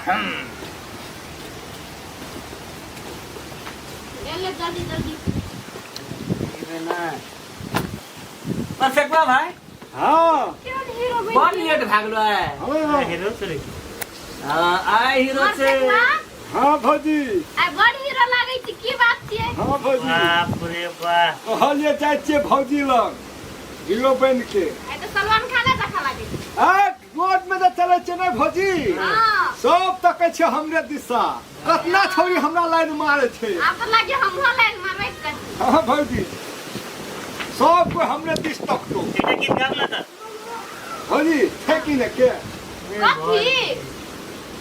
ले ले जल्दी जल्दी। पर फेंकवा भाई। हाँ। केहन हीरो बनि बड़ गेल? लेट भागलो है। हाँ। हीरो चले। हाँ, आइ हीरो और छै। फेंकवा? हाँ भौजी। आइ बड़ हीरो लागै छै, की बात छियै? हाँ भौजी। बाप रे बाप। कहलिए जाइ छियै भौजी लग हीरो बनि के। आइ तऽ सलमान खाने जकाँ लागै छै। आ रोड में जे चलै छियै ने भौजी, हाँ। सब तकै छै हमरे दिशा, कतना छौरी हमरा लाइन मारै छै। आब तऽ लागे हमरो लाइन मारबै कथी। हाँ भौजी, सब कोई हमरे दिस तकतो। एकटा गीत गाब ना तऽ। भौजी छै कि ने के कथी?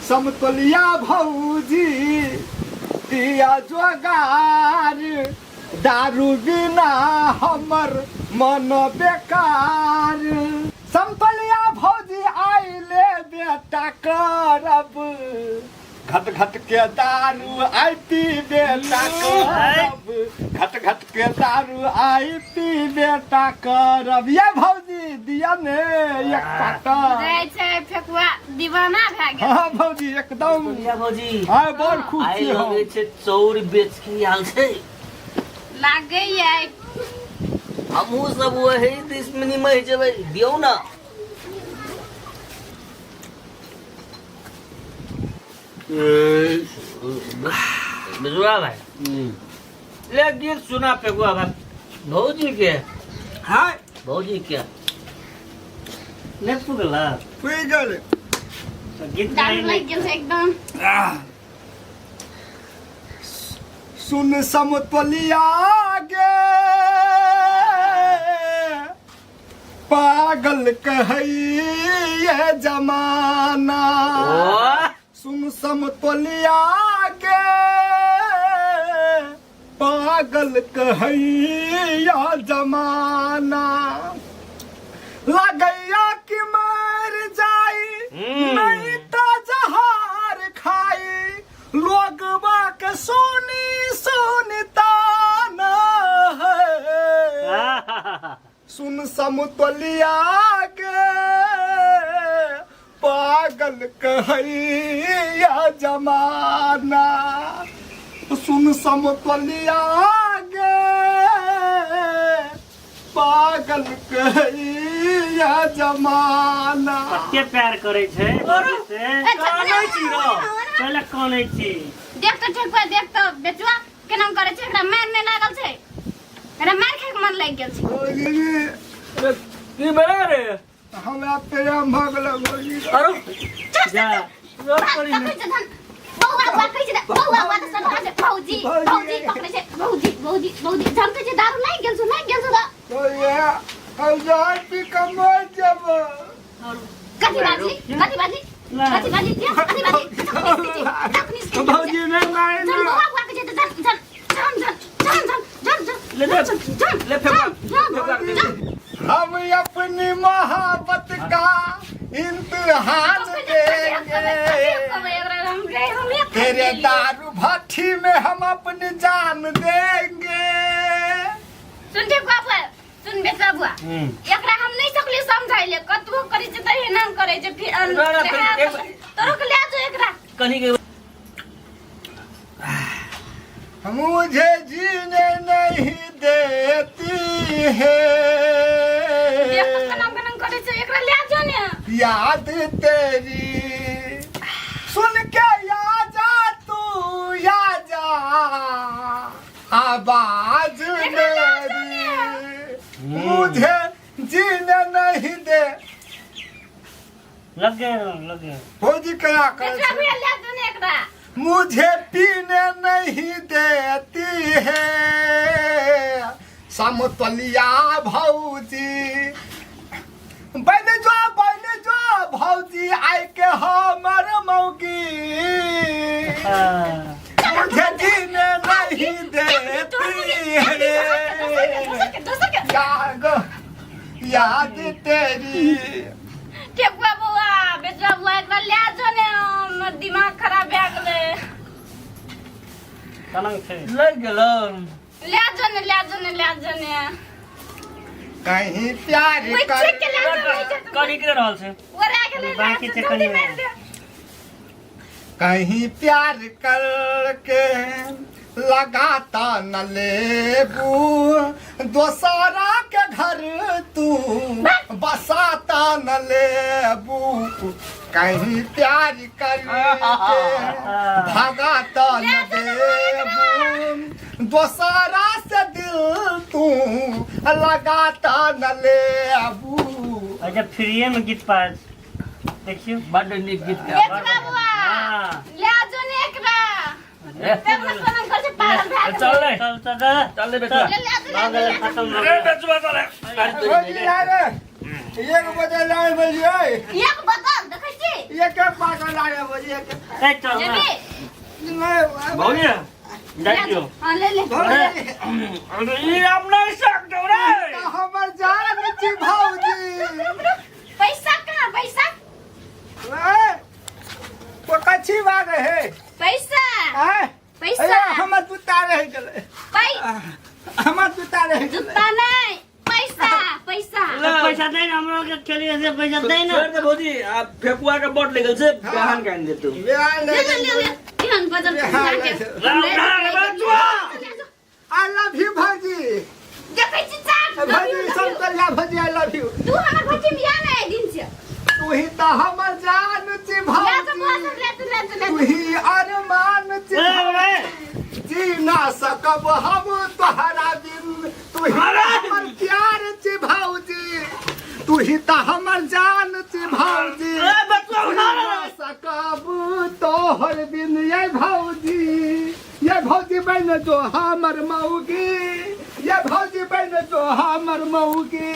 समतोलिया भौजी दिया जोगार, दारू बिना हमर मन बेकार। समतोलिया भौजी आइले बेटा करब, घट घट के दारू आई पी बेटा करब, घट घट के दारू आई पी बेटा करब। ये भौजी दिया ने एक पाटा। जाइ छै फेकुआ दीवाना भए गेल। हाँ भौजी एकदम। दुनिया भौजी। हाँ बड़ खुश आइ छी हम। लगै छै चौर बेच के आयल छै। लागैया। हमहूँ सब वही दिस में निमहि जेबै, दियौ ना। बिजुआ भाई ले गीत सुना फेकुआ भाई भौजी के। हाँ। भौजी के ले पुगला। पुगि गेल। तऽ गीत दारू गाइ। लागि गेल छै एकदम। सुन समतोलिया गे पागल कहैये जमाना। ओ सुन समतोलिया गे पागल कहैया जमाना, लगैया कि मर जाई नहीं तो जहार खाई, लोग बाक सुनी सुनता न है। सुन समतोलिया के पागल कहैया जमाना, सुन समतोलिया गे पागल कहैया जमाना। कते प्यार करै छै भौजी से। कानै छी रौ। पहिले कानै छी। देख तऽ ठेकुआ, देख तऽ बेचुआ केना करै छै, एकरा मार नहि लागल छै, एकरा मार खाइके मन लागि गेल छै। भौजी। अरे, की भेलै रे? हमरा प्रेम भऽ गेलै भौजी। अरे जा। रोड पड़ी ने। पकड़ै छै धन बौआ बौआ कहै छै ने, बौआ बौआ तऽ सभा छै भौजी भौजी पकड़ै छै भौजी भौजी भौजी झमकै छै, दारू लागि गेल छौ, लागि गेल छौ तऽ। भौजी, हम जहर पी कऽ मरि जेबै। कथी बाजली, कथी बाजली, कथी बाजली, कथी बाजली? भौजी नहि मारि झन ना। बौआ बौआ कहै छै तऽ झन झन झन झन झन झन झन झन ले ले। झन झन ले फेकुआ। झन फेकुआ के दे। झन। हम अपनी मोहब्बत का इम्तिहान देंगे, तेरे दारू भट्ठी में हम अपनी जान देंगे। सुन ठेकुआ बुआ, सुन बेटा बुआ, एकरा हम नहीं सकली समझाइले, कतबो करै छै तऽ एना करै छै फिर। ना, ना, फिर तोरो के ले जो एकरा। कहीं के मुझे जीने नहीं देती है देख तऽ केना केना करै छै, एकरा ले जो ने। याद तेरी सुन के आ जा तू आ जा, आवाज मेरी मुझे जीने नहीं दे। लग गए, लग गए। फौजी क्या करे बेटा छै? बुआ ले जो ने एकरा। मुझे पीने नहीं देती है समतलिया भौजी, बैल जो बैल जो भौजी आइ के हमर मौगी, हाँ। मुझे जीने नहीं देती है दोसर के, दोसर के। याद याद तेरी। ठेकुआ बौआ, बेचुआ बौआ, एकरा ले जो ने, हमर दिमाग खराब भए गेलै। कलंक छै। लग गेलो। ले जो ने, ले जो ने, ले जो ने। कहीं प्यार ओइ कर चेक के ले जो ने। कहीं के रहल छै। ओरा गेलै, बाँकी ले छै जो, जल्दी कनि। मारि दे। कहीं प्यार करके लगाता न लेबू, दोसरा के घर तू बसाता न लेबू। कहीं प्यार करके भगाता न देबू, दोसरा से दिल तू लगाता न लेबू। अच्छा, फ्रीए में गीत पास देखियो। बड्ड नीक गीत गाबै। एकरा बुआ। हाँ। ले जो ने एकरा। तेरे सोना कर से पागल भए गेलै। चल रे। चल चल चल। चल रे बेचुआ। ले ले जो, भऽ ले गेलै, ले। खतम भऽ अरे गेलै। बेचुआ चल रे। भौजी रे, एक बजे लाए भौजी, एक बदल देखै छी। एक एक पागल आए भौजी, एक ए, चल ना। जेबी। नहीं। भौजी जाइ दियौ। हां, ले ले। भौजी। अरे ई हम नहि सकतौ रे। हमर जान छी भौजी। पैसा कहाँ, पैसा? ए, वो कच्छी बात है। पैसा। आय? पैसा। अरे, हमर जूता रह गेलै। पै हमर जूता रह गेलै। जुत्ता नहीं, पैसा पैसा। तो पैसा दे ना, हमरो के खेलिए से पैसा दे ना। छोड़ दे भौजी, आ फेकुआ के बड लगल छै, बिहान कान देतौ। बिहान। ले ले ले ले, एहन बदल बिहान। के। ला, बचुआ। I love you भौजी। देखै छी चाट। भौजी संतरिया भौजी, I love you. तू हमर भौजी में या ना दिन से। तू ही तो हमर जान छी ले तो बुआ भौजी। सब ले तू, ले तू, ले तू तू। ही अरमान छी। ए, ए, जी ना सकब हम तोहरा बिन, तू ही हमर प्यार छी भौजी, तू ही तो हमर जान छी भौजी। ए बचुआ उठा जी रे। ना सकब तोहर बिन ये भौजी, ये भौजी बन जो हमर मौगी, ये भौजी बन जो हमर मौगी।